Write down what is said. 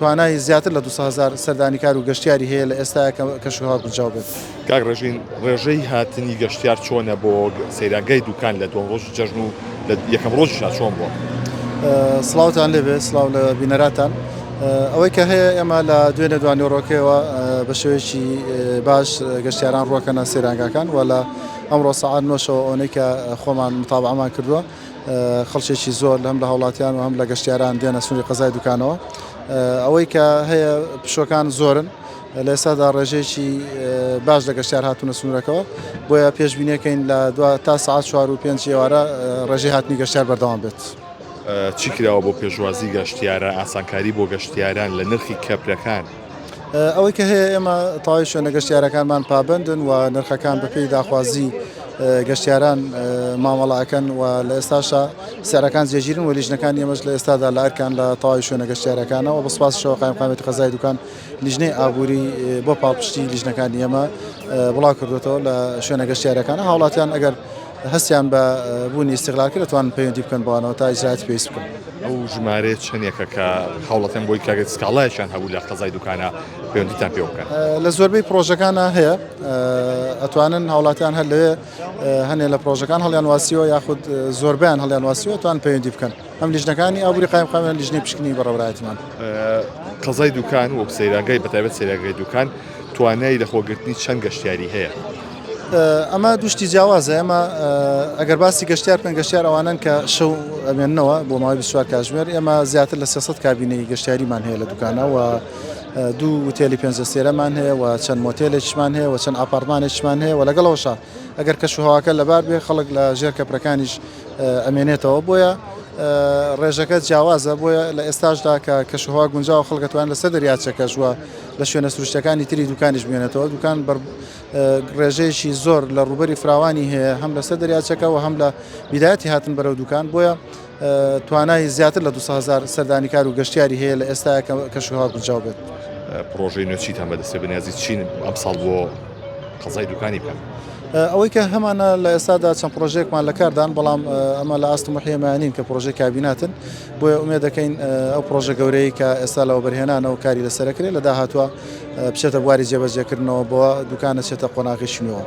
توانای زیاتر لە 200 هەزار سەردانیکار و گەشتیاری هەیە لە ئێستایا کە کەشوهەوا گونجاو بێت. کاک ڕێژین، ڕێژەی هاتنی گەشتیار چۆنە بۆ سەیرانگای دوکان لە دووەم ڕۆژی جەژن و لە یەکەم ڕۆژیشا چۆن بووە؟ سڵاوتان لێبێ، سڵاو لە بینەراتان. ئەوەی کە هەیە ئێمە لە دوێنێ دوانیوەڕۆکەیەوە بە شێوەیەکی باش گەشتیاران ڕووەکەنە سەیرانگاکان و لە ئەمڕۆ سەعات نۆشەوە ئەوەنەی کە خۆمان متابەعەمان کردووە خەڵکێکی زۆر هەم لە هاوڵاتیان و هەم لە گەشتیاران دێنە سنووری قەزای دوکانەوە. ئەوەی کە هەیە پشووەکان زۆرن، لە ئێستادا ڕێژەیەکی باش لە گەشتیار هاتوونە سنوورەکەوە، بۆیە پێشبینیەکەین لە دوا تا سەعات چوار و پێنج ئێوارە ڕێژەی هاتنی گەشتیار بەردەوام بێت. چی کراوە بۆ پێشوازی گەشتیاران، ئاسانکاری بۆ گەشتیاران لە نرخی کەپرەکان؟ ئەوەی کە هەیە ئێمە تەواوی شوێنە گەشتیارەکانمان پابەندن و نرخەکان بەپێی داخوازی گەشتیاران مامەڵە ئەکەن و لە ئێستاشا سعرەکان جێگیرن و لیژنەکانی ئێمەش لە ئێستادا لە ئەرکان لە تەواوی شوێنە گەشتیارەکانەوە بە سوپاسیشەوە قایمقامیەتی قەزای دوکان لیژنەی ئابووری بۆ پاڵپشتی لیژنەکانی ئێمە بڵاو کردوێتەوە لە شوێنە گەشتیارەکان هاوڵاتیان ئەگەر هەستیان بە بوونی ئیستغلال کرد دەتوانن پەیوەندی بکەن بەوانەوە تا ئیجرائاتی پێویست بکەن. ئەو ژمارەیە چەندێکە کە هاوڵاتیان بۆی کە سکاڵایەکیان هەبوو لە قەزای دوکانە پەیوەندیتان پێوە بکەن؟ لە زۆربەی پڕۆژەکانە هەیە ئەتوانن هاوڵاتیان هەر لەوێ هەنێ لە پڕۆژەکان هەڵیان واسیوە یاخود زۆربیان هەڵیان واسیوە توان پەیوەندی بکەن هەم لیژنەکانی ئابووری قایمقامیان لیژنەی پشکنینی بەڕێوەبەرایەتیمان. قەزای دوکان وەک سەیرانگای بەتایبەت سەیرانگای دوکان توانای لەخۆگرتنی چەند گەشتیاری هەیە؟ ئەمە دوو شتی جیاوازە ئێمە ئەگەر باسی گەشتیار بکەن گەشتیار ئەوانن کە شەو ئەمێننەوە بۆ ماوەی 24 کاتژمێر ئێمە زیاتر لە 300 کابینەی گەشتیاریمان هەیە لە دوکانە و دوو وتێلی پێنج ئەستێرەمان هەیە و چەند مۆتێلێکیشمان هەیە و چەند ئاپارتمانێکیشمان هەیە و لەگەڵەوەشا ئەگەر کەش و هەواکە لەبار بێ خەڵک لە ژێر کەپرەکانیش ئەمێنێتەوە بۆیە ڕێژەکە جیاوازە بۆیە لە ئێستاشدا کە کەشوهەوا گونجاوە خەڵک دەتوانێت لەسەر دەریاچەکەش و لە شوێنە سروشتەکانی تری دوکانیش بمێنێتەوە دوکان بەر ڕێژەیەکی زۆر لە ڕووبەری فراوانی هەیە هەم لەسەر دەریاچەکە و هەم لە بیدایەتی هاتن بەرەو دوکان بۆیە توانای زیاتر لە 200 هەزار سەردانیکار و گەشتیاری هەیە لە ئێستا کە کەشوهەوا گونجاو بێت. پڕۆژەی نوێ چیتان بەدەستێ بەنیازی چین ئەمساڵ بۆ قەزای دوکانی بکەن؟ ئەوەی کە هەمانە لە ئێستادا چەند پڕۆژەیەکمان لە کاردان بەڵام ئەمە لە ئاست موحیەمەیان نین کە پڕۆژەی کابیناتن بۆیە ئومێد دەکەین ئەو پڕۆژە گەورەیە کە ئێستا لە وەبەرهێنانەوە کاری لەسەرەکرێت لە داهاتوە بچێتە بواری جێبەجێکردنەوە بۆ دوکانە چێتە قۆناغی نوێوە.